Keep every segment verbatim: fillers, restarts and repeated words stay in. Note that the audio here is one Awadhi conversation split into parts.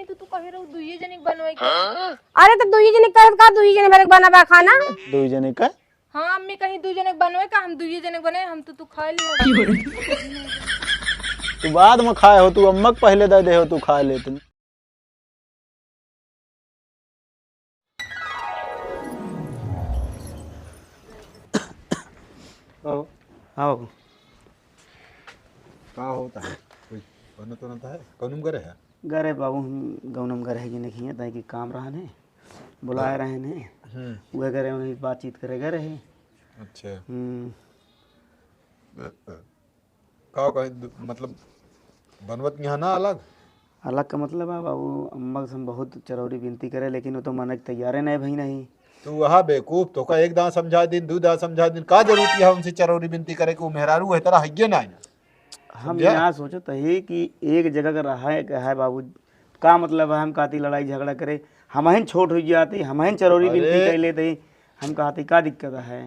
तू, तू कहे रहू दुइये जने के बनवाई के। अरे तो दुइये जने के कहे का, दुइये जने भरे के बनाबा खाना? दुइये जने का? हाँ अम्मी, कहीं दुइये जने के बनवाई का, हम दुइये जने के बनाए, हम तो तू खा लियो। तू बाद में खाए हो, तू अम्मा के पहले दे दे हो, तू खा ले तू। आओ। आओ। का होता है? कोई बनत बनत है? कौन में गरे है? गरे बाबू, हम गौनम गरे है कि नहीं है, ताकि काम रहन है, बुलाए रहन है। हम्म। वह गरे, वही बातचीत करे गरे है। अच्छा। हम्म। का कहे, दु-, मतलब, बनवत यहाँ ना अलग? अलग का मतलब है बाबू, अम्मा से हम बहुत चरौरी विनती करे, लेकिन वो तो मनक तैयारे नहीं भई नहीं। तू वहाँ बेवकूफ, तोका एक दाँव समझा दिन, दू दाँव समझा दिन, का जरूरत है उनसे चरौरी विनती करे कि वो मेहरारू है तरह हइये ना है। हम समझा? यहाँ सोचत ही कि एक जगह का रहा है, का है बाबू, का मतलब है हम काती लड़ाई झगड़ा करे, हमहिन छोट हो जाते, हमहिन चरौरी विनती अरे। कर लेते, हम कहते का दिक्कत है?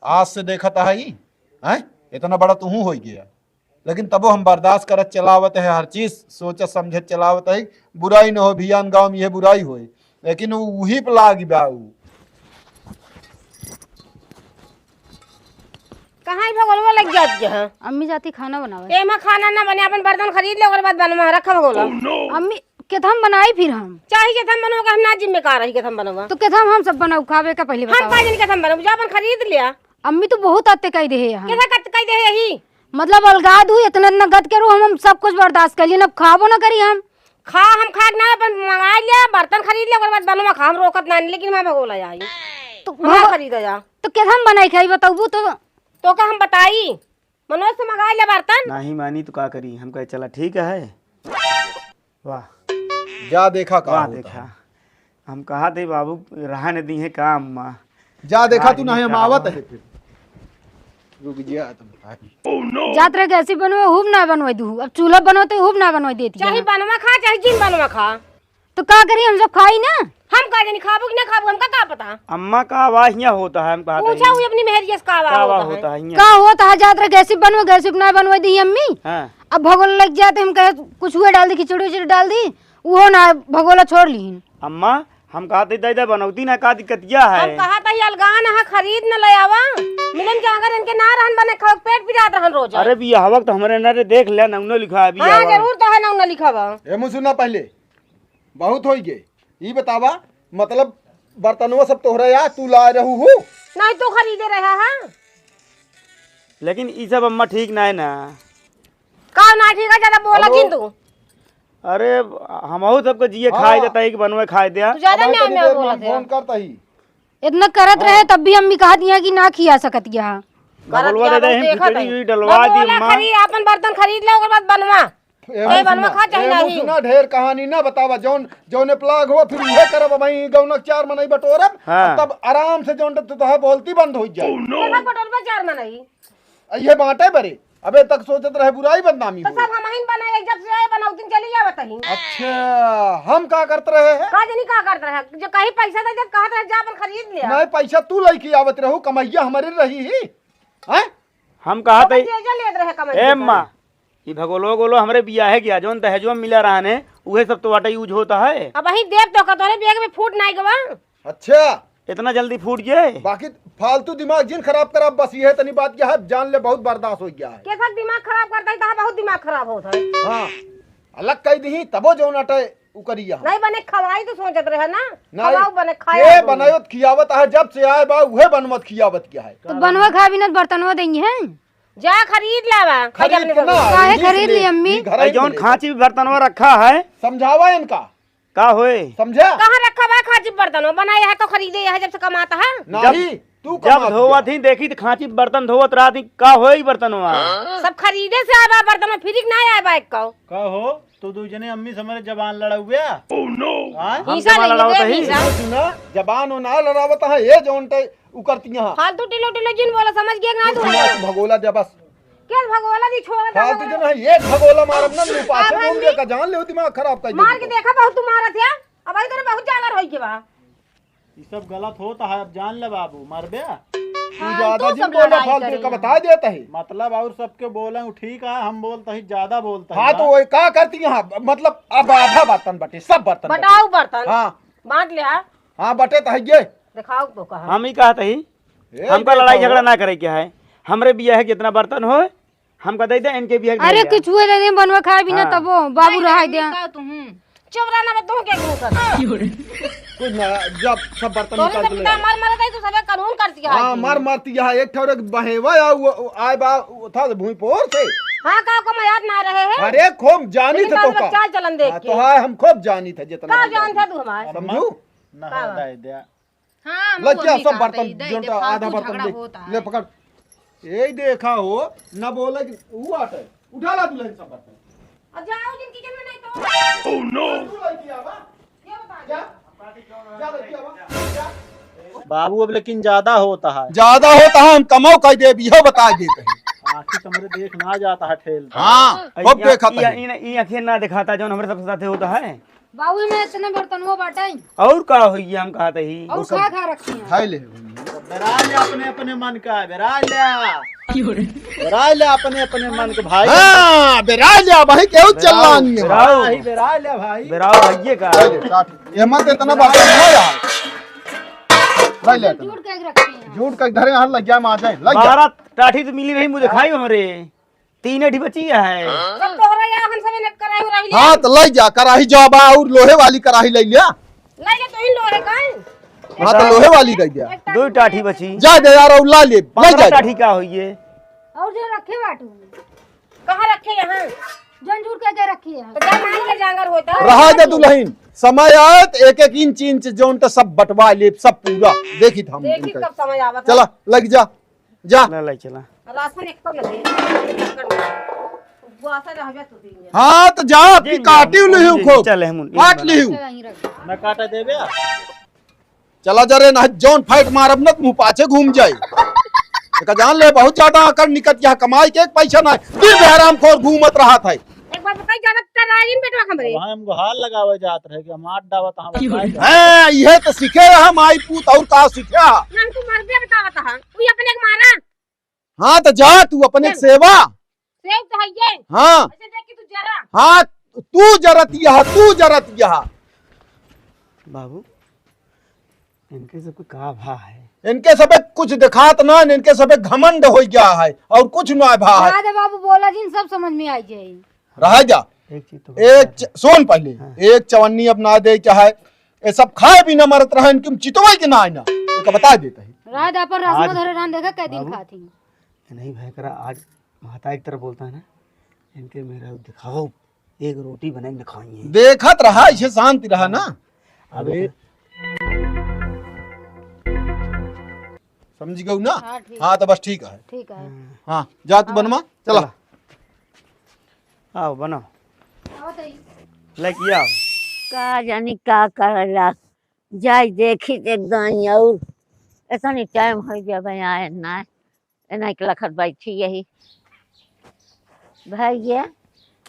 आज से देखत है ई, हैं? इतना बड़ा तुहू हो गया, लेकिन तबो हम बर्दाश्त करत चलावत है, हर चीज सोचत समझत चलावत है। बुराई न हो भियान, गाँव में ये बुराई होए, लेकिन उ-, उही पे लागी बा उ। कहाँ ही भगोलवा लग जात के, हाँ? अम्मी जाती खाना बनावे। एमा खाना ना बने, अपन बर्तन खरीद ले, ओकर बाद बनवा, रखा भगोला। अम्मी, केथम बनाई फिर हम? चाहे केथम बनवा, हम ना जिम्मेदार रही केथम बनवा। तो केथम हम सब बनाऊ खावे का पहले हम बताओ। का जनी केथम बनवा, जा अपन खरीद लिया। अम्मी तो बहुत आते कह दे है यहाँ। केथा कत कह दे है यही? मतलब अलगा दू, इतना इतना गद करू, हम, हम सब कुछ बर्दाश्त कर लिए, अब खाबो ना करी हम। खा, हम खा के ना अपन मंगा लिया, बर्तन खरीद लिया, ओकर बाद बनवा खा, हम रोकत ना, लेकिन मैं भगोला आई। तो हम ना भगो-, खरीदा जा। तो केथम बनाई खाई बताऊ तो? तो का हम बताई? मनोज से मंगा ले बर्तन। नाही मानी तो का करी? हम कहे चला ठीक है। वाह। जा देखा का वाह होता देखा। है। हम कहा थे बाबू रहा न दी है काम माँ। जा देखा तू नाही हम आवत है फिर। रुक जा तुम। जात रहे गैसी बनवे हुब ना बनवे दू। अब चूल्हा बनवते हुब ना बनवे देती चाहे है। बनवा खा चाहे जिन बनवा खा। तो का करी, हम सब खाई ना। हम का जानी खाबू कि ना खाबू, हमका का पता। अम्मा का आवाज यहाँ होता है, हम कहा पूछा हुई अपनी मेहरिया से का आवाज का आवाज होता है। होता है यहाँ? का होता है, जात रहे गैसी बनवे, गैसी ना बनवे दी अम्मी। हाँ। अब भगोल लग जाते, हम कहे कुछ हुए डाल दी, खिचड़ी उचड़ी डाल दी, उहो ना भगोला छोड़ लीन। अम्मा, हम कहा थे दे दे बनौती ना, का दिक्कतिया है? हम कहा था ये अलगान है, खरीद न ले आवा। मिलन जागर इनके ना रहन बने खाओ, पेट पिरात रहन रोज। अरे बियाहवा तो हमरे ना रे देख ले, नौनो लिखा है हाँ, बियाहवा। जरूर तो है नौनो लिखा बा। ए मुसुना पहले बहुत होई गे। ई बतावा, मतलब, बर्तनवा सब तोहरे या तू लाए रहू हू? नहीं, तू खरीदे रहा है। लेकिन ई सब अम्मा ठीक ना है ना। का ना ठीक है, ज्यादा बोला हेलो। जिन तू। अरे, हमहू सबके जिए हाँ। खाए देता है कि बनवे खाए दे। तू ज्यादा हमारे म्याऊ तनी म्याऊ देर में बोलत है। फोन करता ही। इतना करत हाँ। रहे तब भी अम्मी कहत यहाँ कि ना खिया सकत यहाँ। करत बबलुआ क्या दे दे, रहू, देखत खिचड़ी है। उचड़ी डलवा दी बबलुआ अम्मा। खरी-, अपन बर्तन खरीद ले, ओकर बाद बनवा। ए, ए, बनवा सुना, खा चाहे ए, नहीं। सुना, ढेर कहानी ना बतावा, जौन, जौने प्लाग हो, फिर उहे करब, वहीं गौनक चार मनई बटोरब, हाँ। तब आराम से जौन तो तोहे बोलती बंद हो जाए। केना बटोरबा चार मनई? आ, ये बाटे बरे, अबे तक सोचत रहे बुराई बदनामी तो हो। सब हमहिन बनाए, जब से आए बनाऊ दिन चली जावत ही। अच्छा, हम का करत रहे हैं? का जनी का करत रहे? जो कहीं पैसा दे दे, कहत रहे, "जा अपन खरीद ले।" नहीं, पैसा तू लइके आवत रहू, कमैया हमरे रही ही। हैं? हम कहा तो थे, जे जे लेत रहे कमैया ए के। माँ, ई भगोलो गोलो हमरे बियाहे गया, जौन दहेजवा मिला रहने, उहे सब तो वाटा यूज होता है। अब वही देव तो का तोरे बैग में फूट नाई गवा। अच्छा। इतना जल्दी फूट गए? बाकी फालतू दिमाग जिन खराब करब, बस ये तनी बात क्या है, जान ले बहुत बर्दाश्त हो गया है। कैसा दिमाग खराब करता है, तहाँ बहुत दिमाग खराब होता है। हाँ, अलग कह दी, तबो जौन अटे उ करिया हम। नहीं बने खवाई तो सोचत रहे ना, नहीं, खवाऊ बने खाया ये हम। बनावत खियावत है, जब से आए बा उहे बनवत खियावत क्या है। तो बनवा खा बिना बर्तनवा देंगे हैं? जा खरीद लावा, खरीद खरीद के अपने ना, काहे ई खरीद ले, ली अम्मी? ई घर आई जौन मिले। खांची बर्तनवा रखा है। समझावा इनका। का होए? समझा? कहाँ रखा बा खांची बर्तनवा? बनाया है तो खरीदे है जब से कमाता है। नहीं, जब, तू जब कमा धोवत दिया। ही देखी तो खांची बर्तन धोवत रहत ही, का होए ई बर्तनवा? सब खरीदे से आए बा बर्तनवा, फिर ना आए बा एक का। का हो, तू दू जने अम्मी से हमरे जबान लड़ाउए? Oh no! आय? हम ईसा जबान नहीं लड़ावत है, ही? ईसा। सुना, जबान ओ ना लड़ावत है, ये जौन ते उ करती हैं। फालतू टिलो टिलो जिन बोला, समझ गया कि ना तू तू? सुना, तू भगोला दे बस। क्या भगोला दी छोड़ दे फालतू भगोला। जो नहीं, एक भगोला मारब ना, मुंह पाछे अब घूम हम दे का जान ले, दिमाग खराब कर दे मार के तू। देखा, बहुत तू मारत है। अब आई तोरे बहुत जागर होई के बा। ई सब गलत होता है, अब जान ले बाबू, मरबे। तू ज्यादा जिन बोला, फालतू का बता देता है। मतलब और सबके बोले, ठीक है, हम बोलता ही, ज्यादा बोलता है हाँ, तो ना। वो का करती यहाँ, मतलब अब आधा बर्तन बटे, सब बर्तन बटे। बटाऊ बर्तन। हाँ। बांट ले, हाँ। हाँ, बटे तो है ये। दिखाओ तो कहा। हम ही कहत ही, ए, हमका लड़ाई झगड़ा ना करे के है। हमरे बियाह है, जितना बर्तन हो, हमका दे दे, इनके बियाह के दे दे। कुछ हुए दे दे, बनवा खाए बिना हाँ। तबो, बाबू रहाई दे। का तुम? चुप रहना, मैं तुम क्या कहूँ कर? कुछ ना, जब सब बर्तन तोरे निकाल से के ले बिना आओ। मार मारा जाए तो सबे कानून कर दिया है हाँ, जी। मार मारती है, एक ठौरे बहेवा आ, वो, वो आए बा, वो था भूमि पोर से। हाँ, का को मैं याद ना रहे है? अरे, खूब जानी लेकिन थे तो बात का। चाल चलन देख हाँ, के। तो हाँ, हम खूब जानी थे, जितना का हम जान जानी। थे तू हमारे? समझू? ना का? हटाए दे। हाँ, लग मम्मी क्या सब कहा बर्तन, दे, दे, जोन दे, तो आधा फालतू बर्तन झगड़ा दे। होता है। ले पकड़। यही देखा हो, ना बोले कि वो आटे। उठा ला दुल्हन सब बर्तन। अब जाओ जिनकी जमीन नहीं तो। Oh no! तू लड़की आवा। ये बता जा। दे। जा लड़की आवा। जा। बाबू, अब लेकिन ज्यादा होता है। ज्यादा होता है, हम कमाओ कह देब, यह बता देते हैं। आँखी तो हमरे देख ना जाता है ठेल। हाँ, ऐ, खूब ई, देखा ई, था। ई, ई आँखें ना दिखाता, जौन हमरे सबके साथे होता है। बाबू, में इतने बर्तनवा बाटे। और का होई, हम कहत ही। और का खा रखी हैं? खाई ले। बेराय ले अपने, अपने मन का, बेराय ले। बेराय ले अपने, अपने मन के भाई। हाँ, बेराय ले भाई, केहू बेराओ, चिल्लानी है। बेराओ। भाई, बेराय ले भाई। बेराओ भैये का। ले ले, काट। ये मत इतना बर्तन ना यार। ले ले इतना। झूठ कह के रखी हैं। झूठ कह के धरे, यहाँ लग जाए, मार जाए, लग जाए। बारह टाठी तो मिली रही मुझे, खाई हमरे। तीन अठी बची है। सब तोहरा या हम सब ने कराही उराही लिया। हाँ, तो ले जा, कराही जा बा, और लोहे वाली कराही ले लिया। ले जा, तू ही लोहे का है। हाँ, तो लोहे वाली दे दिया। एक दो टाठी बची। जा दे यार, और ला ले, ले पन्द्रह जा। टाठी का होई है? और जो रखे बाटू। कहाँ रखे यहाँ? जंजूर के के रखी है? तो जा मांग ले जांगर होता। रहा दे दुल्हन, समय आए तो एक एक इंच इंच जोन तो सब बंटवा ले, सब पूरा। देखी हम देखी इनका। कब समय आवत है। चला, लग जा। जा। ले, ले चला। राशन एक तो न दे। उपवासा रहबे तू दिन में। हाँ, तो जा, जी, आपकी जी, काटी जी, लिहू जी, खूब। चले हम, काट लिहू। चला, यहीं रख। मैं काटा देबे? चला जा रे, ना जौन फाइट मारब ना, मुँह पाछे घूम जाई। एका जान ले, बहुत ज्यादा आकड़ निकट यहाँ कमाई के एक पैसा ना। फिर भी हरामखोर घूमत रहत है। एक बार बताई, ज्यादा टराइन बेटवा हमरे। वहाँ हम गोहार लगावे जात रहे कि हम आठ डावत, हम बताए जात। हाँ, इहे तो सीखे रहा माई पूत, और का सीखे? ना तू मर गया बतावत हा, तू अपने के मारा। हाँ, तो जा तू अपने के सेवा। सेव तो है ये। हाँ। ऐसे देख के तू जरा। हाँ, तू जरत यह, तू जरत यह। बाबू, इनके सबके का भा है? इनके सबे कुछ दिखात ना, इनके सबे घमंड हो गया है और कुछ ना भा है। रहा दे बाबू, बोला जिन, सब समझ में आ जाई। रहा जा। एक चीज तो एक बता च-, सुन पहले, हाँ। एक चवन्नी अब ना दे क्या है, ये सब खाए भी ना मरत रहन, तुम चितवई के ना आए ना, एक बता देता है। रहा दे, अपन रसमा आज धरे रहन, देखा कै दिन बाबू, खात ही। नहीं भय करा, आज माता एक तरह बोलता है ना, इनके मेरा दिखाओ। एक रोटी बनाई न खाई है। देखत रहा, इसे शांति रहा ना। अबे। समझ गऊ ना? हाँ, ठीक। हाँ, तो बस ठीक है। ठीक है। हाँ, जा तू बनवा, चला। चला। आओ, बनाओ। आओ तो ई। लेके आओ। का जानी का करला। जाई देखी एक दाई और। इतनी टाइम हो गया भाई आए ना। एना के लखत बैठी यही। भैया।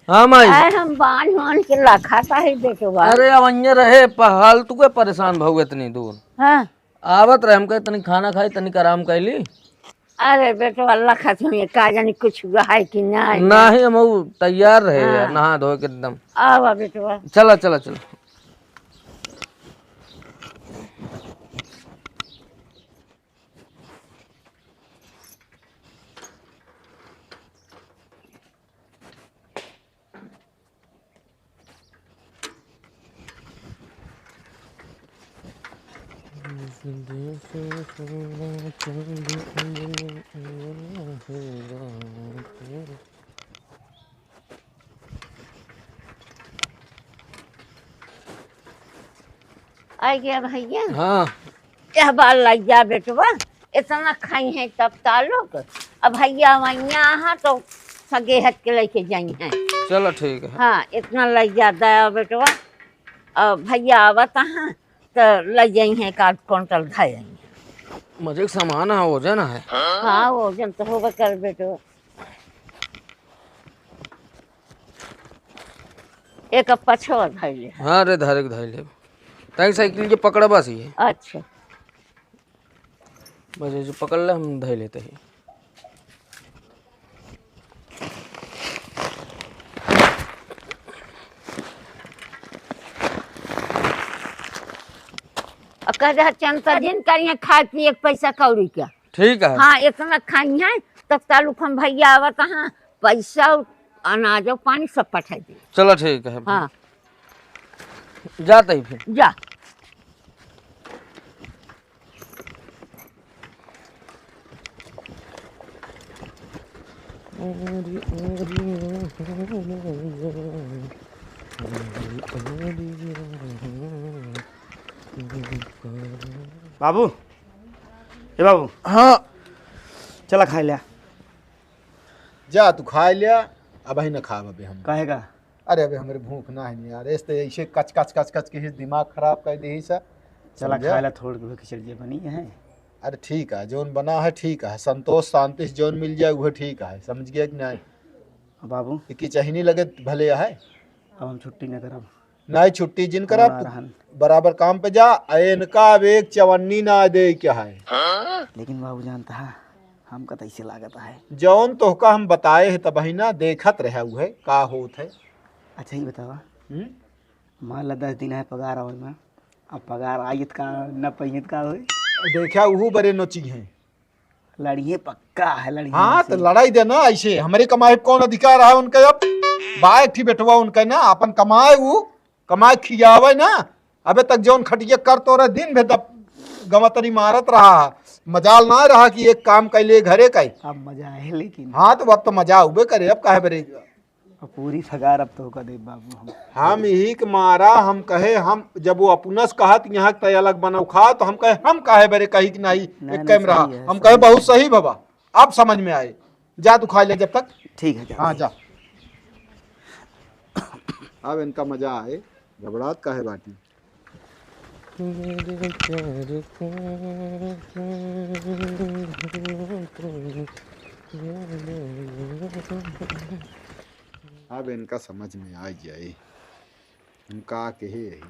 हाँ माई। आए हम बांध बांध के लखत है बेटवा। अरे अवैया रहे, फालतू के परेशान भऊ इतनी दूर। हाँ। आवत रहे, हमके तनी खाना खाई, तनी आराम कैली। अरे बेटवा लखत हुई, का जानी कुछ हुआ है कि नहीं। नहीं, हम उ तैयार रहे हाँ। यार, नहा धो के एकदम। आवा बेटवा। चला, चला, चला। आ गया भैया। हाँ। यह बार लग जा बेटवा, इतना खाई है तब तालुक। अब भैया वैया हाँ तो सगे हट के लेके जाई हैं। चलो ठीक है। हाँ, इतना लग जा दया बेटवा। अब भैया आवत हाँ तो ले जाई हैं, एक आध कुंटल धै आई हैं। मजे के सामान है, वजन है। हाँ, वजन तो होबे कर बेटवा। एक पछवा धैले है। हाँ रे, धरे के धैले। तैं साइकिल के पकड़ बस ये। अच्छा। बस ऐसे पकड़ ले, हम धइ लेते ही। अब कह दे, चंद का दिन करिए खाए पिए के पैसा कौड़ी क्या? ठीक है। हाँ, इतना खाई है, तब तालुक हम भैया आवत हाँ, पैसा और अनाज और पानी सब पठाई दे। चलो ठीक है। हाँ। जाते ही फिर। जा। बाबू, ए बाबू। हाँ। चला खाए लिया। जा तू खाए लिया, अबही न खाब अबे हम। काहे का? अरे अबे हमरे भूख ना है यार, ऐसे ऐसे कच कच कच कच के ही दिमाग खराब कर दे ही सा। चला समझा? खाए ला थोड़ के खिचड़ी जे बनी है। अरे ठीक है, जौन बना है ठीक है, संतोष शांति से जौन मिल जाए वह ठीक है, समझ गया कि नहीं? बाबू। कि चहनी लगे भले है। अब हम छुट्टी न करब। नाहीं छुट्टी जिन करब, हमार तू हन। बराबर काम पे जा, आ इनका अब एक चवन्नी ना दे क्या है। लेकिन बाबू जानता है, हमका तो ऐसे लागत है। जौन तोहका हम बताए है तबही ना, देखत रहा उहे, का होत है। अच्छा ही बतावा, हम्म? मान ला दस दिन है पगार आवे में, अब पगार आइत का न पहियत का होई? देखा उहू बरे नोची हैं। लड़िए पक्का है, लड़िए हाँ, से। तो लड़ाई देना ऐसे, हमरे कमाई पे कौन अधिकार है उनका? अब बा एक ठी बेटवा उनका ना, अपन कमाए, उ कमाए खियावे ना। अबे तक जौन खटिया कर तो रहे, दिन भर दब-, गवतरी मारत रहा, मजाल ना रहा कि एक काम कैले घरे का ही। अब मजा है लेकिन। हाँ, तो अब तो मजा उबे करे, अब काहे बरे? अब पूरी सगार अब तो का दे बाबू हम। हम यही के मारा हम कहे, हम जब वो अपनस कहत यहाँ तय अलग बनौ खा, तो हम कहे हम काहे बरे कही कि नहीं, नहीं, एक नहीं, कैमरा। सही है, हम सही कहे है। बहुत सही बाबा, अब समझ में आए। जा तू खा ले जब तक। ठीक है, जा। हाँ, जा। अब इनका मजा आए, घबरात काहे बाटी? अब इनका समझ में आ जाए, हम का कहे यही।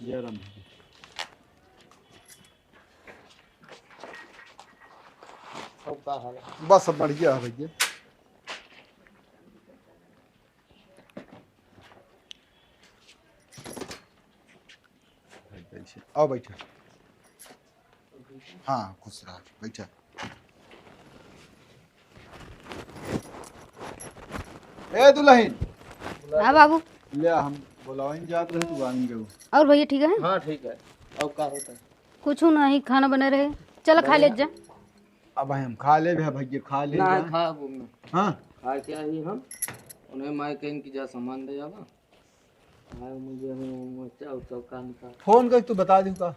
जय राम। सब का हाल है? बस सब बढ़िया है भैया। आओ बैठा। हाँ, खुश रहा, बैठा। ए दुल्हन। हाँ बाबू। ले हम बोलावन जात रहे, तू आन जाऊ। और भैया ठीक है? हाँ ठीक है। और का होता है? कुछ नहीं, खाना बने रहे, चला खा ले जा। अब हम खा ले भैया, खा ले ना जा। खा वो में। हाँ। खा के आई हम। उन्हें माई कहीं की जा सामान दे आवा। हाँ, मुझे वो मरचा उरचा का निकाल। फोन कर तू बता दू का।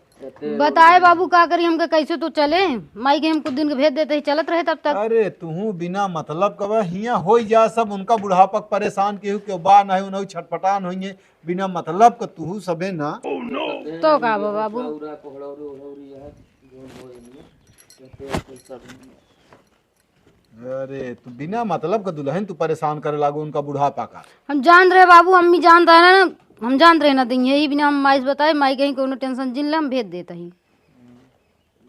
बताए बाबू का करी, हमके कैसे तो चले, माई के हम कुछ दिन के भेज देते ही चलत रहे तब तक। अरे तू बिना मतलब का बा, हियाँ होई जा सब, उनका बुढ़ापा के परेशान केहू के बा नहीं, उन्हें छटपटान होइए बिना मतलब का तू सबे ना। तो का बा बाबू? उरचा, कोहड़ौरी, ओहड़ौरी है, जोन होए इनमें, जैसे ऐसे सब अरे, तू बिना मतलब का दुल्हन तू परेशान करे लागो उनका बुढ़ापा का। हम जान रहे बाबू, अम्मी जान रहे ना, हम जान रहे ना दिन, यही बिना हम माई से बताए, माई कहीं कोनो tension जिन ले, हम भेज देता ही।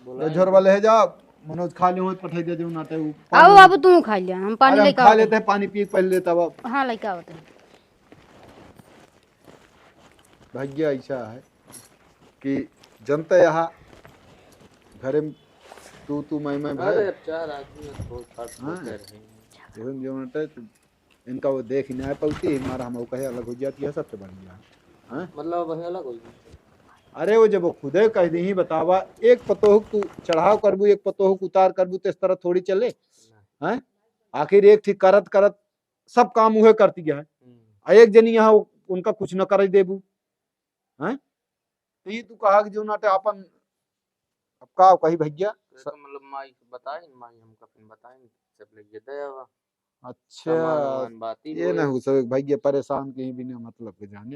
ले झोरवा ले जा, मनोज खा लियो, पठाई दे जो नाटे ऊ आओ पानी। बाबू, तू खा लिया, हम पानी अरे, हम लेके खा आवत लेते हैं, पानी पी के पहले लेता बाबू। हाँ, लेके आवत हैं। भैया ऐसा है कि जनता यहाँ घरे में तू, तू, मैं, मैं भाई। अरे, अब चार आदमी हैं, तो साथ में हाँ। कर रहे हैं। जौन, जौन होता है, तो इनका वो देख ही ना पाती, हमारा हम वो कहे अलग हो जाती है, सबसे बढ़िया। हाँ? मतलब, वही अलग हो गई। अरे, वो जब वो खुदे कह दी ही, बतावा, एक पतोह तू चढ़ाव करबू, एक पतोह उतार करबू, तो इस तरह थोड़ी चले। हैं? आखिर एक ठीक करत करत सब काम उहे करती है। हम्म। आ एक जनी यहाँ उ-, उनका कुछ न करे देबू, हैं? तो ये तू कहा कि जो नाटे आपन, अब का कही भैया? तो मतलब माई के बताई, माई हमका फिर बताई, सब ले ये दे आवा। अच्छा, सामान वामान बाती ये बोए। ना हो सके भैया, परेशान कहीं बिना मतलब के जाने।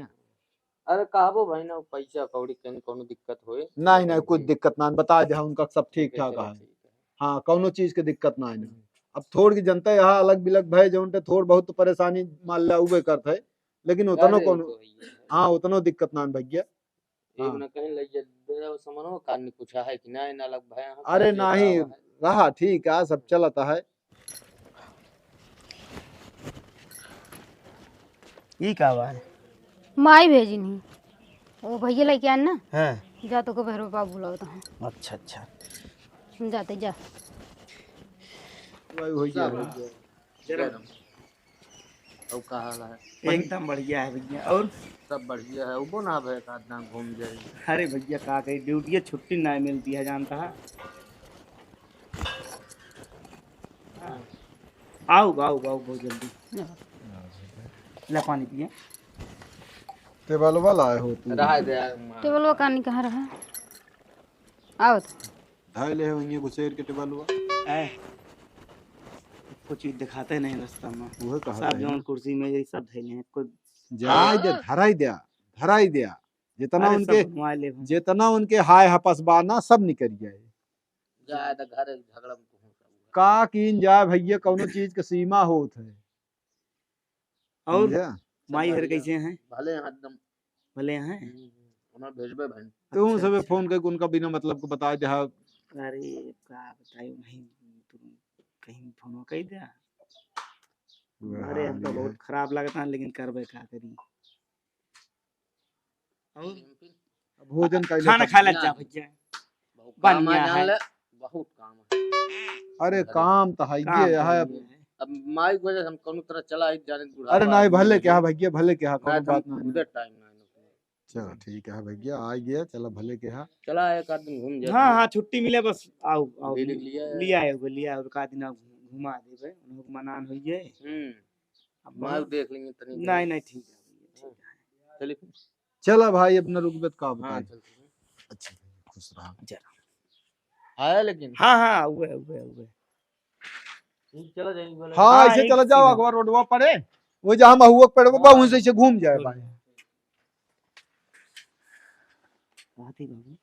अरे कहबो भाई ना, पैसा कौड़ी कहीं कोनो दिक्कत होए, नहीं, तो नहीं, कुछ दिक्कत ना, बता दे, हाँ, उनका सब ठीक ठीक है, ठाक चलो है। ठीक है। हाँ, कौनो चीज के दिक्कत ना है ना। हम्म। अब थोड़ की जनता यहाँ अलग बिलग भय जौन ते थोड़ बहुत तो परेशानी मान ला उबे करत है, लेकिन उतनो अरे, वो कोनो, तो है ही है। हाँ, उतनो दिक्कत ना है भैया। ठीक ना, कहीं लइ जा दे सामानो, कान में कुछ है कि नहीं, ना लग भया है, अरे कौन से नहीं, का है? रहा ठीक है, सब चलत है। ई का बा? माई भेजिन ही। ओ भैया लइके आन ना। हाँ। जा तो को भैरव बाबा बुलावत हैं। अच्छा, अच्छा। जाते जा। भाई हो गया। जरा। और का हाल है? एकदम बढ़िया है भैया। और? सब बढ़िया है। उबो ना भय का ना घूम जाए। अरे भैया का कही, ड्यूटी छुट्टी ना मिलती है, जानता है। आओ, आओ, आओ, बहुत जल्दी। ला पानी पिए। टेबलवा लाए हो तू? रहा दे यार, माँ। टेबलवा कानी कहाँ रहा? आओ तो। धाई ले हो, इन्हें घुसेर के टेबलवा। ए, कुछ चीज दिखाते नहीं रास्ता में। वो कहाँ सब है? जौन कुर्सी में यही सब धैले हैं। कुछ जाए दे, हाँ। धराई दे, धराई दे। जितना अरे उनके, सब घुमा ले भाई। जितना उनके हाय हपस बा ना, सब निकल जाए। जाए तो घर झगड़ा में कहूँ सब। का कीन जाए भैया, कौनो चीज के सीमा होत है। और समझे? माई सब घर बढ़िया। कैसे हैं? भले हैं एकदम। भले हैं? हम्म, हम्म। हमार भेजबे भाई। तू अच्छा, सबे अच्छा। फोन करके उनका बिना मतलब के बता दे, हाँ। अरे, का बताई, नहीं, तू कहीं फोन कर दे। वह अरे, हाल हमका ही बहुत है। खराब लगता है, लेकिन करबे का करी। और? भोजन का खाना खा ले जा भैया। बहुत काम है, बढ़िया जान है। ले, बहुत काम है। अरे अरे। काम तो है काम ये तो है। है। अब माई की वजह से हम कौनो तरह चला आई जाने बूढ़ा अरे बाप नहीं, भले नहीं। क्या भैया, भले क्या, मैं कौनो तो बात नहीं। खुदे टाइम ना है। चलो ठीक है भैया, आ गया, चलो भले क्या। चला एक आध दिन घूम जाए हाँ, भैया। हाँ, छुट्टी मिले बस, आओ, आओ, दे दे लिया है। लिया है, वो लिया है, और का दिन घुमा देबे, उनको मनान होइए। हम्म। अब माल देख लेंगे तनी। नहीं, नहीं, ठीक है भैया, ठीक है। चलिए फिर। चला भाई, अपना रुक बत का हाँ, बताई। चलते हैं। अच्छा, खुश रहा। जरा। आया लेकिन? हाँ, हाँ, हुए, हुए, हुए। चला जाएंगे बोले। हाँ, हाँ, ऐसे एक चला जाओ, सीधा। अखबार रोडवा पड़े, वो जहाँ महुआ के पेड़ बा, हाँ। वहीं से ऐसे घूम जाए भाई। बात ही बाबू,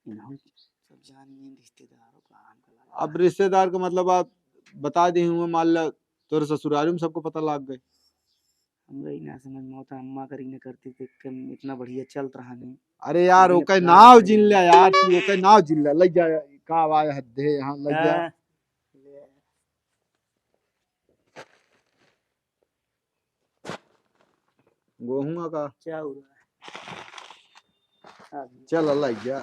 इन्हों सब जानिए रिश्तेदारों का आम का लगा। अब रिश्तेदार का मतलब आप बता दे हुए, मान ला तोरे ससुरारी में सबको पता लाग गए। हमरे ही ना समझ में होता, अम्मा करी न करती तो कम इतना बढ़िया चलत रहा नहीं। अरे यार, लेकिन ओके अपना नाव जिन ले यार, तू ओके नाव जिन ले, लग जा, का आवाज हद है यहाँ, लग जा। हाँ। गोहुआ का? क्या हुआ? चल, लग जा।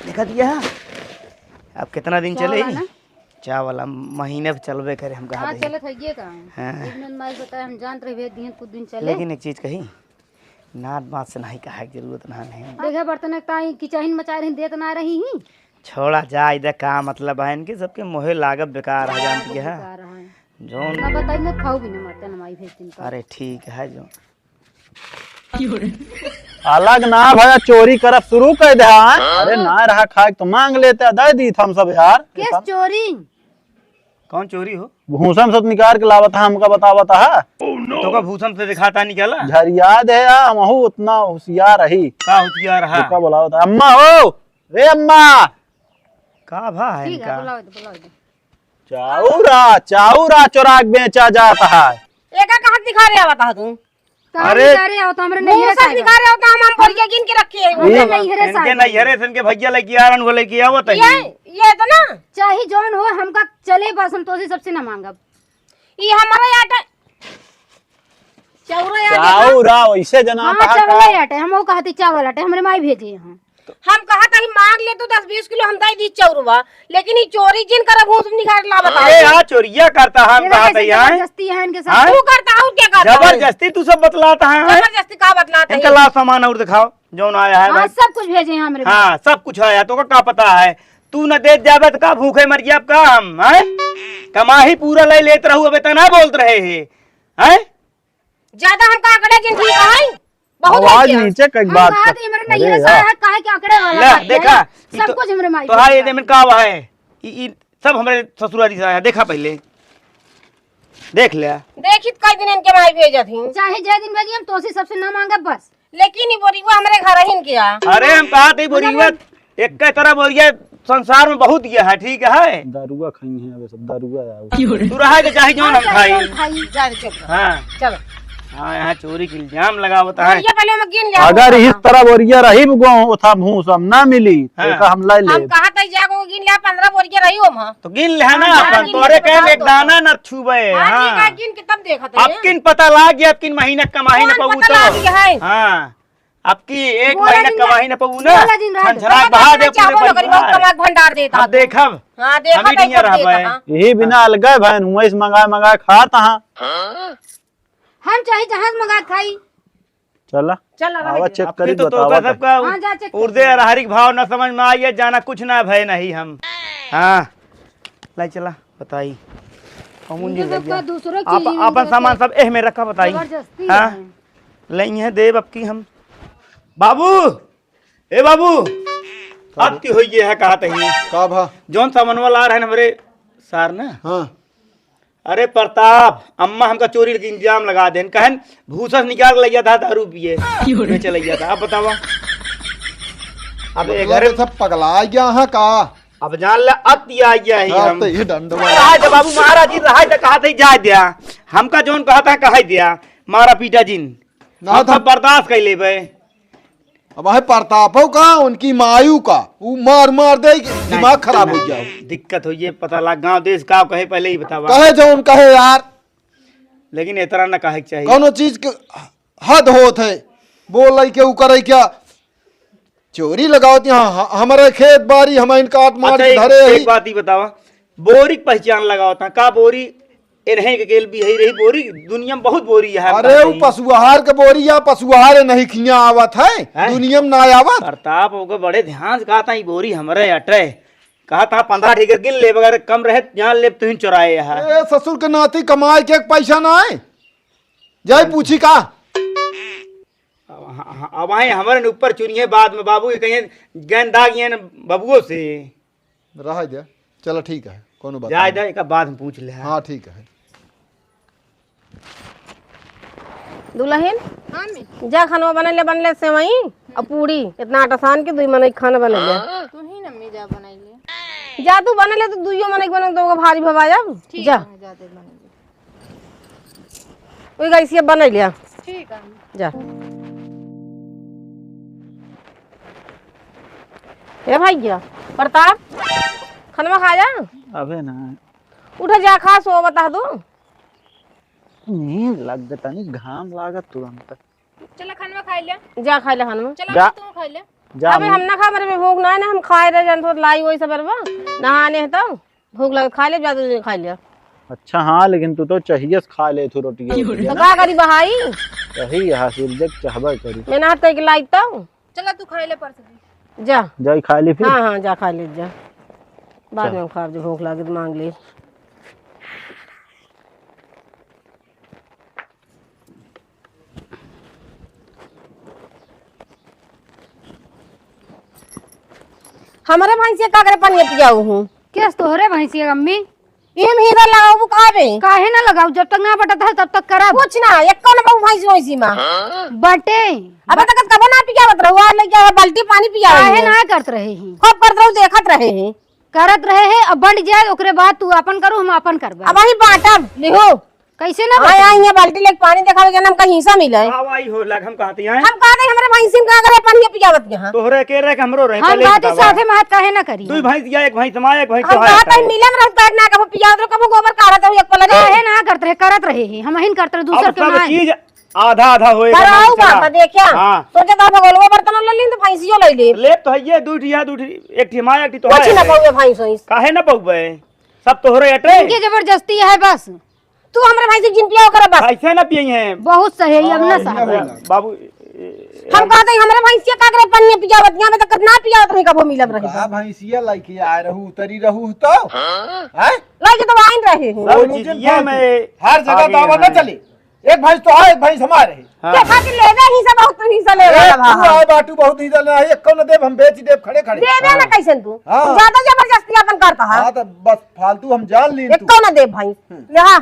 देखा दिया है? अब कितना दिन चावल चले? है ना? चावल हम महीने पे चलबे करे, हम कहा हाँ, दे। चलत है ये का? हाँ। एक मिनट माई बताए, हम जानत रहे भेज दिहन कुछ दिन चले। लेकिन एक चीज कही, नात बात से नहीं कहा के जरूरत ना है। देखा बर्तन एक ताई किचहिन मचा रही, देत ना रही ही। छोड़ा जाए दे, का मतलब है इनके सबके मोहे लागब बेकार है, जानती है। बेकार है। जौन ना बताई, ना खाऊ भी ना मरते ना माई भेज दिन पर। अरे ठीक है जो। अलग ना भया, चोरी करब शुरू कर दे, हाँ? अरे ना रहा खाए तो मांग लेते, दे दी हम सब यार। किस चोरी? कौन चोरी हो? भूसा में सब निकाल के लावत है, हमका बतावत है। तो का भूसा में से दिखाता निकाला? झरिया दे यार, हम हूँ उतना होशियार रही। का होशियार रहा? का बोलावत है? अम्मा हो, रे अम्मा। का भा है ठीक है, इनका? बुलाओ दे, बुलाओ दे। चाउरा, चाउरा चोरा के बेचा जाता है। एका कहाँ दिखा रहे आवता है तू? कहाँ अरे। निकारे आओ तो हमरे मुंह नैहरे से साइड। निकारे आओ तो हम, हम बढ़िया गिन के रखे हैं। हमरे ये नैहरे इनके साइड। नैहरे से इनके भैया लेके आ रहे हैं, वो लेके आवत है। ये, ये तो ना। चाहे जौन हो, हमका चले बस, हम तोसे सबसे ना मांगब। ये हमारा आटा, चाउर आटा। चाउर आ, वैसे जना हाँ, कहा चावल का? आटा, हम वो कहते चावल आटा, हमरे माई भेजे यहाँ। हम कहत हई मांग ले तू दस बीस किलो, हम दे दी चौरवा, लेकिन ई चोरी जिन करब, हूँ निकाल ला बताओ। अरे यार, चोरिया करता है, हम ये कहत कैसे हई, हैं? जबरदस्ती है इनके साथ। हाँ? तू करता है, क्या करता है? जबरदस्ती तू सब बतलाता है, हैं? जबरदस्ती का बतलाता है? इनका ला सामान और दिखाओ, जौन आया है हाँ, भाई। सब कुछ भेजे हैं हमरे हाँ, सब कुछ आया, तो का पता है? तू न दे जाबे तो का भूखे मर जाब का हम, हैं? कमाही पूरा ले लेत रहू, अब इतना बोलत रहे हैं, हैं? ज्यादा हमका आंकड़े जिन ठीक है, बहुत हो आवाज गया। नीचे कई हम बात कहा कर। थी, हमरे अरे नैहरे से यार। आया है, काहे के आंकड़े वाला ले, बात है? देखा, ई सब तो, कुछ हमरे माई तो हाँ, ये के देख में का है? ई, ई सब हमरे ससुरारी से आया, देखा पहले। देख ले। देखी तो कई दिन इनके माई भेजत ही। चाहे जे दिन भेजी, हम तोसे सबसे ना मांगब बस। लेकिन ई बोरिया हमरे घर ही इनके आ। अरे हम कहा थे बोरिया, मतलब एक के तरह बोरिया संसार में बहुत ये है, ठीक है? दारुआ खाई हैं, अबे सब दारुआ आओ। तू रहा के चाहे जौन हम खाई। खाई, जा रे, चुप रह। हाँ। चलो। हाँ, यहाँ चोरी के इल्जाम लगावत है। बोरिया पहले हम गिन ले, अगर हम इस तरह बोरिया रही, वो था मुंह से हम ना मिली, तो हाँ। का हम लाई हम ले। कहा तई जागो गिन ले, पन्द्रह बोरिया रही हो मां। तो गिन ले ना हाँ, अपन, गिन तोरे ले, कहे में एक बताओ। दाना न छुबे, हाँ, हाँ। ठीक है, गिन के तब देखत है। अब किन पता लाग गया, अब किन महीना कमाई न कौन पाऊ पता तो। लाग गया है? हाँ। अब की एक बोला महीना दिन कमाई रह-, न पाऊ ना, बोला दिन रह दे। छनछनाट बहा दे पूरे चावल ओकरी बहुत परिवार। कमा के भंडार देता अब तू। देखब। हाँ, देखब, हम ही देखब, नहीं रहबे। देखब, हाँ। यही बिना अलगे भैन हुआ, इस मंगाए मंगाए खात हाँ। हम चाहे जहाज मंगा के खाई। चला। चला, रह आवा दे। चेक अब करी, की तो बतावा तोका तो। सबका हाँ, जा चेक कर। उर्दे अरहरी के भाव न समझ में आई है, जाना कुछ ना भय नहीं हम। हाँ। लाई चला, बताई। कौन ये ये लइया? सबका दूसरो आप, चीज आपन इनके सामान सब एह में रखा, बताई। जबरदस्ती हाँ? है। लइहे देब अब की हम। बाबू, ए बाबू, का अब बे? की होई ये है कहा तही? का भा? जौन सामानवा ला रहे हमरे सार ना। हाँ। अरे प्रताप, अम्मा हमका चोरी के इल्जाम लगा देन, कहन भूसा से निकाल के लइया था दारू पिए, बेचे लइया था। अब बतावा। अब ए मतलब घरे ये सब पगला गया है का? अब जान ले, अति आ गया ही हाँ, हम। तो ये डंडवा। रहा दे बाबू, महाराज जी, रहा दे, कहा थे, जा दिया। हमका जौन कहा था, कहा दिया। मारा पीटा जिन। ना हम था। सब बर्दाश्त कर लेबे। अब है प्रतापो का, उनकी मायू का, ऊ मार मार दे, दिमाग खराब हो जाओ। दिक्कत हो ये, पता लग गाँव देश का कहे, पहले ही बतावा। कहे जौन कहे यार। लेकिन इतना ना कहे के चाहिए। कौनो चीज के हद होत है, बोले के ऊ करे क्या? चोरी लगावत यहाँ ह-, हमरे खेत बारी हम इन काट मार अच्छा, के एक, धरे एक ही। बात ही बतावा, बोरी के पहचान लगावत हैं का? बोरी इन्हें के केल भी है रही बोरी, दुनिया में बहुत बोरी है, हम अरे कहते वो हैं। पशुआहार के बोरी या पशुआहार नहीं खिया आवत है, हैं? दुनिया में ना आवत। प्रताप ओके बड़े ध्यान से कहता है, बोरी हमरे अटे। कहा था पन्द्रह ठीक गिन ले, अगर कम रहे जान ले तुहिन चुराए यहाँ। ए ससुर के नाती कमाए के एक पैसा ना है, जाए पूछी का? अब ह-, ह-, अब आए हमारे न ऊपर चुनिए बाद में बाबू, ये कहिए गेंद आ गए न बबुओ से। रह दे, चलो ठीक है, कोनो बात जाए नहीं। दे, एक बाद में पूछ ले। हाँ, ठीक है। दुलहिन, हाँ, अम्मी। जा खाना बना ले, बन ले सेवई और पूड़ी, इतना आटा सान के दुई मनई खाना बना ले। तू ही न अम्मी जा बनाई ले। जा तू बना ले, तू दुइयो मनई बना, दो भारी भवा जाब। ठीक जा। है, जा दे बना ले। ओई गैसिया बना लिया। ठीक है। जा। ए भैया, प्रताप, खाना खा जा। अबे ना। उठा जा, खा, सो बता दो। नींद लग गता, नहीं घाम लागत तुरंत। चला खानवा खाई ले। जा खाई ले खानवा। चला जा। तू खाई ले। जा अबे अम्मी। हम ना खा, मेरे में भूख ना है ना, हम खाए रहे जान तो लाई वही सब बरबा। नहाने है तो भूख लगे, खा ले, जा तू खा ले। अच्छा हाँ, लेकिन तू तो चाहिए खा ले तू रोटी। तो का करी बहाई? यही यहाँ से जब चाहबा करी। मैं ना हाथ करके लाई तो। चला तू खाई ले परस दी। जा। जाई खा ले फिर। हाँ, हाँ, जा खा ले जा। बाद चल। में हम खाब, जो भूख लागे तो मांग ले। हमरे भैंसिया का करे पनिया पियाऊ हूँ? केस तोहरे भैंसिया अम्मी? इम हीरा लगाऊ का बे? काहे ना लगाऊ? जब तक ना बटत है तब तक करब। कुछ ना, एको ना बहु भैंस वैसी माँ। बटे। अब तक कबो ना पियावत रहू, आ लेके आवा बाल्टी पानी पियावे काहे है। ना करत रहे ही? खूब करत रहू, देखत रहे ही। करत रहे है, अब बंट जाए, ओकरे बाद तू आपन करू, हम आपन करबे। अब वही बांटब, लिहो। कैसे ना आए, बटे? आए, ये बाल्टी लेके पानी देखावे के नाम का हिस्सा मिले। का वाई हो लग हम कहती हैं? हम कहते हैं, हमरे भैंसिन का अगर अपन ये पियावत यहाँ। तोहरे के रहे, हमरो रहे, हम पहले ही कहते बतावा। साथे में हाथ काहे ना करी? दुई भैंस या एक भैंस हमारे, एक भैंस हम तोहार कहते हैं, है। मिले में रहत बैठ ना, कबो पियावत रहो, कबो गोबर काढ़त रहो, एक पलट। काहे ना करत रहे, करत रहे ही, हम अहिन करत रहे, दूसर अब के सब ना है। चीज आधा आधा होएगा कराऊ ना, बाबा, चला। देखा। हाँ। सोचे तो भगोलवा बर्तन ले लीन तो भैंसियो ले ले। ले तो है ये दू ठिया, दू ठी, एक ठी माया, एक ठी तोहार कुछ ना है। पउबे भैंस वैंस। काहे ना पउबे? सब तोहरे अटे। इनके जबरदस्ती है बस। तू हमरे भैंस के जिन पिया ओकरा बस। ऐसे ना पिए हैं। बहुत सही है, अब ना हाँ, साहब। ये बाबू, ए, हम कहते हैं, हमरे भैंसिया का करे पनिया पियावत, यहाँ में तो कितना पियावत रही, कबो मिलब रही। का भैंसिया लाइके आए रहू, उतरी रहू तो? हैं? लाइके तो आइन रहे हैं। सब वो चीज चीज ये फालतू। मैं हर जगह आगे दावा ना हैं। चले। एक भैंस तो है, एक भैंस हमारे है। हाँ। के खातिर लेबे ही सब बहुत ही से लेबे ए, वाला तू है। आए बाटू बहुत ही से लेबे, एक कौन देब हम बेच देब खड़े खड़े। देबे ना हाँ। कैसन तू? हाँ। ज्यादा जबरदस्ती अपन करता है। हाँ, तो बस फालतू हम जान ली एक तू। कौन देब भाई? हम्म। यहाँ।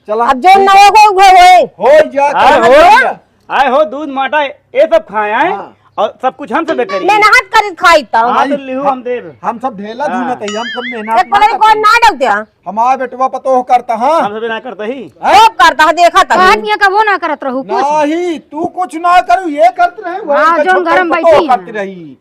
चला। अब जो नवे को उहे होए। हो जा, आए चला, हो। हो जा। आए हो दूध माटा ये सब खाए आए। हाँ। और सब कुछ हम सब करी। मेहनत करी खाई तो। हाँ, तो लिहू हम देब। हम सब ढेला हाँ। धुनत है, हम सब मेहनत एक पता ना नहीं कौन करते। ना डरते हैं। हमारा बेटवा पतोह करता, हाँ। हम सब ना करते ही। हैं? खूब करता है, देखा था। कहा नहीं, कबो ना करत रहू कुछ। नहीं, तू कुछ ना करू, ये करत रहे, वो हाँ, करत जो रहे, घर में पतोह बैठी है। करत रही।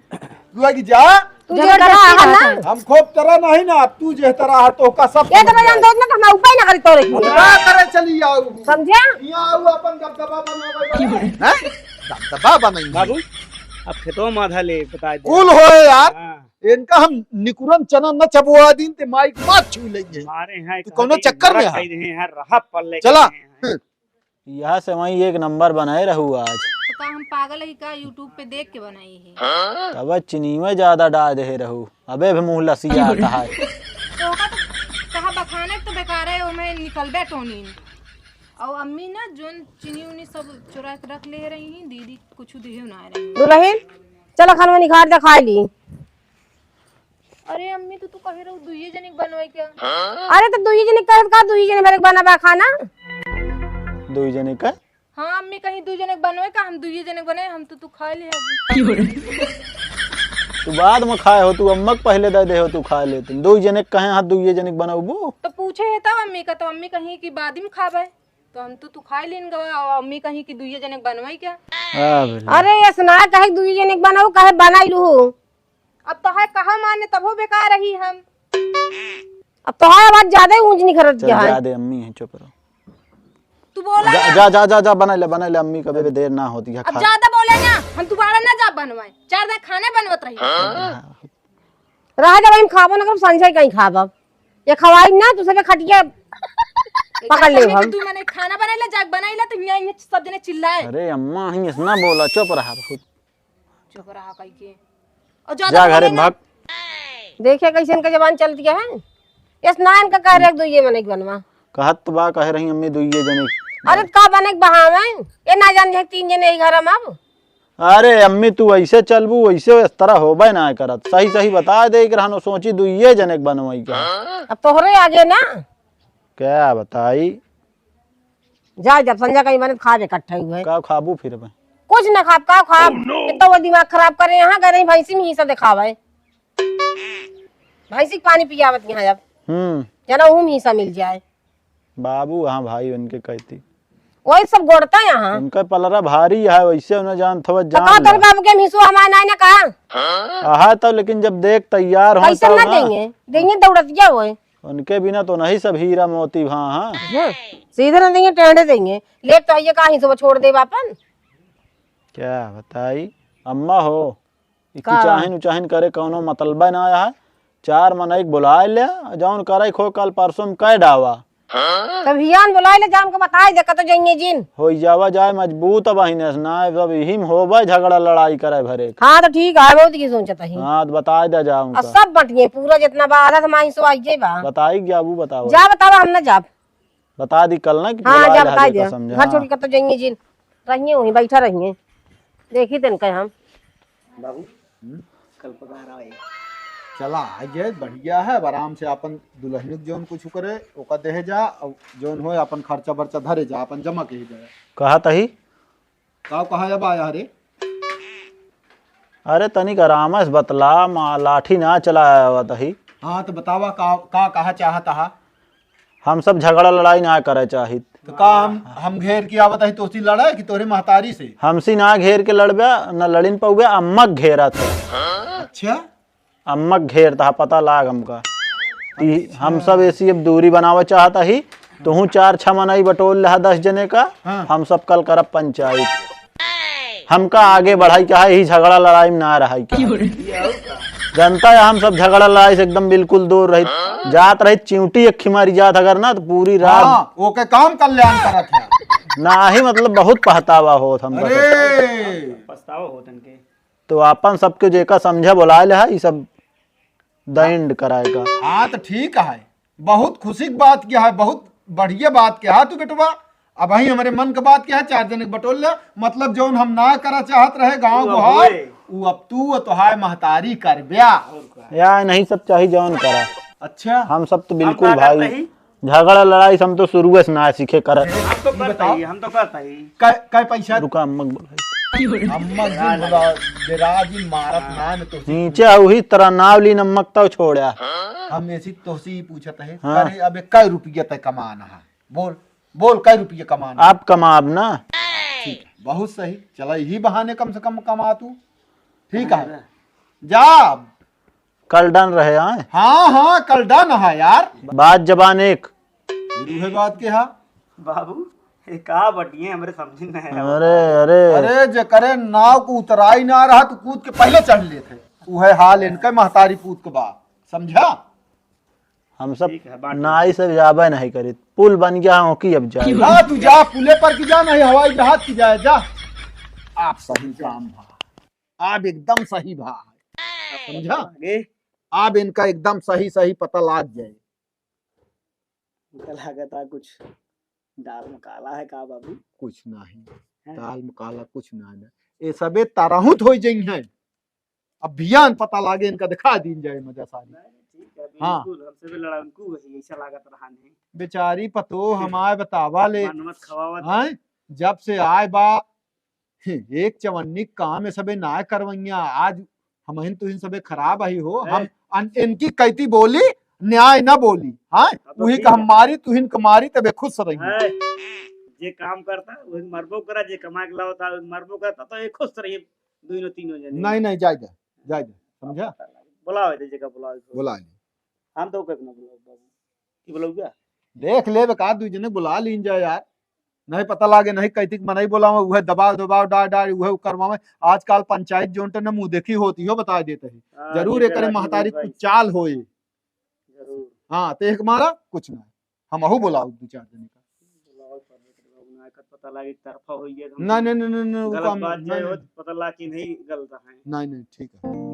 तू आगे जा। तू जबरदस्ती जरा है करत ना। है। हम खूब तरह नहीं ना, अब तू जे तरह है, तो का सब ये तो समझ मैं जान जाए। दो ना, तो हम उपाय ना करी तोरे की। ना करे, चली आओ। समझा? यहाँ आओ, अपन दबदबा बनावे। हैं? दबदबा बनाई। बाबू, अब खेतवा में आधा ले, बता दे। कुल होए यार। हाँ। इनका हम निकुरन चना न चबवा दिन ते माइक मात छू लेंगे। मारे हैं, तू कौनो चक्कर में है? हैं, रहा पल्ले चला। के हैं। यहाँ से वहीं एक नंबर बनाए रहू आज। तो का हम पागल है का? YouTube पे देख के बनाई है। तब चिनीवे ज्यादा डाल दे रहू, अबे भी मुँह लसिया आता है। तो का तो कहा बखाने तो बेकार है, ओमे निकलबे टोनी। और अम्मी ना जोन चीनी उनी सब चुरा के रख ले रही हैं, दीदी कुछ दिहे ना रही। दुल्हन, चलो खानवा निखार दे, खा ली। अरे अम्मी, तो तू कहे रहू दुइये जने के बनवाई क्या? अरे तो दुइये जने के कहे का, दुइये जने भरे के बनाबा खाना? दुई जने का? हाँ अम्मी, कहीं दुई जने के बनवाई का, हम दुइये जने के बनाए, हम तो तू खा ले अभी। तू बाद में खाए हो, तू अम्मा के पहले दे दे हो, तू खा ले। तुम दुई जने के कहे हाथ दुइये जने के बनाबू? तो पूछे है तब अम्मी का, तो अम्मी कहीं कि बाद में खाबे, तो हम तो तू खा लेन गवा, और अम्मी कहीं कि दुइये जने के बनवाई क्या? हाँ, बोले। अरे ऐसा ना कहे दुइये जने के बनाऊ, कहे बनाई लू। अब तो है कहा माने तबो बेकार रही हम। अब तो है आवाज ज्यादा ही ऊंच निकलत चल, गया है। जा दे, अम्मी है, चुप रहो। तू बोला जा, ना। जा, जा, जा, जा, बना ले, बना ले, अम्मी कभी भी देर ना होती है, अब खा। ज्यादा बोले ना, हम दोबारा ना जा बनवाए, चार दिन खाने बनवत रही। हाँ। रहा जब हम खाबो ना करब, संझा कहीं खाब अब। ये खवाई ना, तू सबे खटिया पकड़ ले हम। तू मने खाना बनाई ला, जाके बनाई ला, तो यहाँ, यहाँ सब जने चिल्लाए। अरे अम्मा, ही ऐसा ना बोला, चुप रहा बहुत। चुप रहा कहीं के। और ज्यादा जा घरे बोले ना। भाग। देखिए कैसे इनका जबान चलती है। ये स्नान का कार्य दुइये मने के बनवा। कहत तो बा, कहे रही अम्मी दुइये जने। अरे का बने के बहावे? ये ना जान जाए तीन जने ही घर में अब। अरे अम्मी तू ऐसे चलबू, वैसे इस तरह होबे ना करत। सही सही बता दे के रहनो, सोची दुइये जने के बनवाई के। अब तोहरे आगे ना। क्या बताई? जा, जब संझा कहीं बने, खाब इकट्ठा ही हुए। का खाबू फिर अब? कुछ ना खाब, का खाब? Oh, no! इतना वो दिमाग खराब करे, यहाँ गए रही भैंसी में हिस्सा दिखावे। भैंसी के पानी पियावत यहाँ अब। हम्म। जना उहू में हिस्सा मिल जाए। बाबू, हाँ भाई, उनके कहती। वही सब गोड़ता यहाँ। उनका पलरा भारी है, वैसे उन्हें जान थोड़ा तो जान का लो। तोर बाबू के हिस्सो हमारे ना, ना कहा? आहा, तो लेकिन जब देख तैयार हो कैसे तब ना ना। देंगे? देंगे दौड़त गया वो। उनके बिना तो नहीं सब हीरा मोती भा, हाँ। हम्म, सीधे ना देंगे, टेढ़े देंगे। लेब तो हइये का ही सुबह छोड़ देब आपन। क्या बताई, अम्मा हो, ई का? किचाहिन उचाहिन करे कौनो मतलबे ना आया है। चार मनई के बुलाए ले, जौन करे खो कल परसों में कह डावा। तब हियान बुलाए ले, जा उनको बताए दे, कतो जाइए जिन। होई जावा जाए मजबूत अब अहिने से ना, अब यही में होबे झगड़ा लड़ाई करे भरे के। हाँ, तो ठीक है, बहुत की सोचत ही। हाँ, तो बताए दे जा उनका। सब बटिए, पूरा जितना बा, आधा तो माही सो आइए बा। बताई क्या, वो बतावा। जा बतावा, हम ना जाब। बता दी कल ना कि हाँ, बुलाए जा ले बताई हाजिर दे। कसम जा। घर छोड़ के कतो जाइए जिन, रहिए वहीं, बैठा रहिए, देखी दिन कहे हम। बाबू, हम्म? कल पगार आए। चला, आइए, बढ़िया है, अब आराम से अपन दुल्हन के जौन कुछ करे, ओका देहे जा, और जौन होए, अपन खर्चा बर्चा धरे जा, अपन जमा के ही जाए। कहा तही? का कहा जब आया रे? अरे, तनिक आराम से बतला, मा-, लाठी ना चलाया आवत ही। हाँ, तो बतावा, का, का कहा चाहत हा? हम सब झगड़ा लड़ाई ना करे चाहित। तो का हम, हम घेर के आवत ही तोसी लड़े कि तोरे महतारी से? हमसी ना घेर के लड़बे, न लड़िन पउबे, अम्मा के घेरत है। अच्छा? अम्मा के घेरत है, पता लाग हमका। ती-, हम सब ऐसी अब दूरी बनावे चाहत ही। तुहूँ चार छह मनई बटोल लेहा दस जने का, हाँ। हम सब कल करब पंचायत। हमका आगे बढ़ाई के है, यही झगड़ा लड़ाई में ना रहाई के है। जनता है, हम सब झगड़ा लड़ाई से एकदम बिल्कुल दूर रही। जात रही चिउँटी एक खिमारी जात अगर ना, तो पूरी रात हाँ, ओके काम कल्याण करत है। ना ही मतलब बहुत पहतावा होत हम बस। अरे! पछतावा होत इनके। तो आपन सबके जेका समझे बुलाए ले है, ई सब दंड कराए का। हाँ, तो ठीक है, बहुत खुशी की बात क्या है, बहुत बढ़िया बात क्या है तू बेटवा। अब वही हमारे मन का बात क्या है, चार जने के बटोल ले, मतलब जौन हम ना करा चाहत रहे गाँव वो गुहार, होए। वो अब तू वो तोहार महतारी कर ब्या। और का? या नहीं सब चाही जौन करा। अच्छा। हम सब तो हम बिल्कुल का भाई करते ही? झगड़ा लड़ाई से हम तो शुरुए से ना सीखे करत। हम तो करते ही, हम तो करते ही। कै, कै पैसा? रुका, अम्मा के बुलाई। अम्मा जी बोला, डेरा जी मारत ना, मैं तोसे नीचे उही तरह नाव ली नमक तव छोड़ा। हम ऐसी तोसे ही पूछत है, हाँ। अरे अबे कै रुपया तय कमाना है? बोल, बोल कै रुपया कमाना है? आप कमाब ना। ठीक है, बहुत सही, चला यही बहाने कम से कम कमा तू। ठीक है, जा। कल डन रहे आए। हाँ, हाँ, कल डन है यार। बात जबान एक। फिर उहे बात के हा। बाबू, ये का बटिए हमरे समझ में नहीं आवा। अरे, अरे। अरे, जेकरे नाव को उतराई ना रहा, तो कूद के पहले चढ़ लेते। उहे हाल इनके महतारी पूत के बा, समझा? हम सब ठीक है, बात नाई से जाबे नहीं करी, पुल बन गया हो कि अब जाए। हाँ, तू जा, पुले पर की जा, नहीं हवाई जहाज की जाए, जा। आप सही काम भा, आप एकदम सही भा, समझा? आगे? आप इनका एकदम सही सही पता लाग जाए। हमका लागत है कुछ दाल में काला है का बाबू? कुछ नहीं, हैं? दाल में काला कुछ नहीं है। ये सबे ताराहुत हो जाई हैं। अब बियान पता लागे इनका दिखा दीन जाए मजा सारी। नहीं, ठीक है, हाँ। बिल्कुल, हमसे भी लड़ाकू है, ऐसा लागत रहा नहीं। बेचारी पतो हमारे बतावा ले। बनवत खवावत। हैं? जब से आए बा, एक चवन्नी काम है सबे ना करवैया। आज हमहिन तुहिन सबे खराब आई हो, हैं? हम अन-, इनकी कैती बोली, न्याय ना बोली। हाँ, हाँ, तो वही ठीक का हम है। मारी, तुहिन का मारी, तबे खुश रही। हैं? जे काम करता, वही मरबो करा, जे कमा के लावता, वही मरबो करता, तो ये खुश रही, दोनों तीनों जने। नहीं, नहीं, जाए दे, जाए दे, समझा? बुलाओ, इधर जगह बुलाओ इसको। बुला ले। हम तो कोई ना बुलाओ बाबू। की बुलाओ क्या? देख ले, का दू जने बुला लीन जाए यार। नहीं पता लागे, नहीं कहती कि मनई बोलावे, उहे दबाव, दबाव, डार, डार, उहे करवावे। आजकल पंचायत जोन टे न मुँह देखी होती हो, बता देते हैं। हाँ, जरूर जेकर एकरे आदमी महतारी भाई। कुछ चाल होए। जरूर। हाँ, तो एक मारा कुछ ना। हम अहू बोलाओ दू चार जने का। बुलाओ, पर एक बाबू ना, एक पता लागे, एक तरफा होई गया, हम नहीं, नहीं, नहीं, नहीं, नहीं, वो गलत काम बात नहीं, जाए नहीं। हो, पता लागे कि नहीं गलत है। नहीं, नहीं, ठीक है।